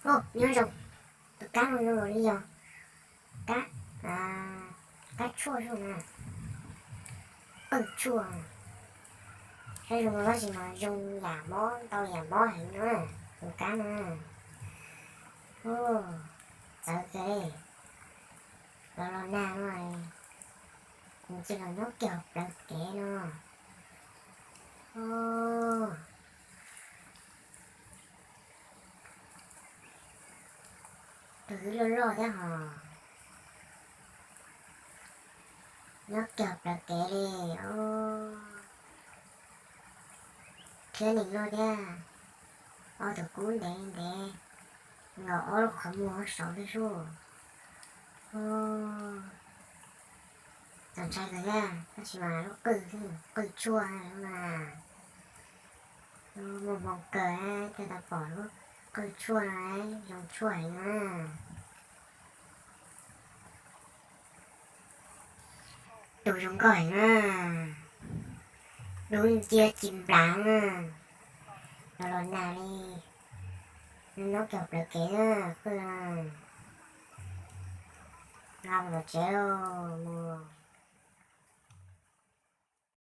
Nyob zoo, tus kab no zoo li yog kab, kab tshuaj zoo na, qwj tshuaj. Saib zoo no tab sis mas zoo yam mob ntau yam mob heev no, tus kab no. Txawv kawg li. Los los nag no, nws cia li los nyob kiag hauv plawv kev no. Tus twb loj loj thiab hos, nyob kiag hauv plawv kev li os. Thiab nim no thiab, ob tug kub ntev ntev, nkaus ob lub qhov muag saud thiab sub. Txaus ntshai kawg thiab, tab sis mas lub qwj, qwj tshuaj mas muaj hmoo kawg thiaj tau pom lub qwj tshuaj no, zoo tshuaj heev na. Tus zoo nkauj heev na, dub nciab ci nplas na, los los nag li, nyob kiag plawv kev na, qwj na. Nqa mus tom tsev mus.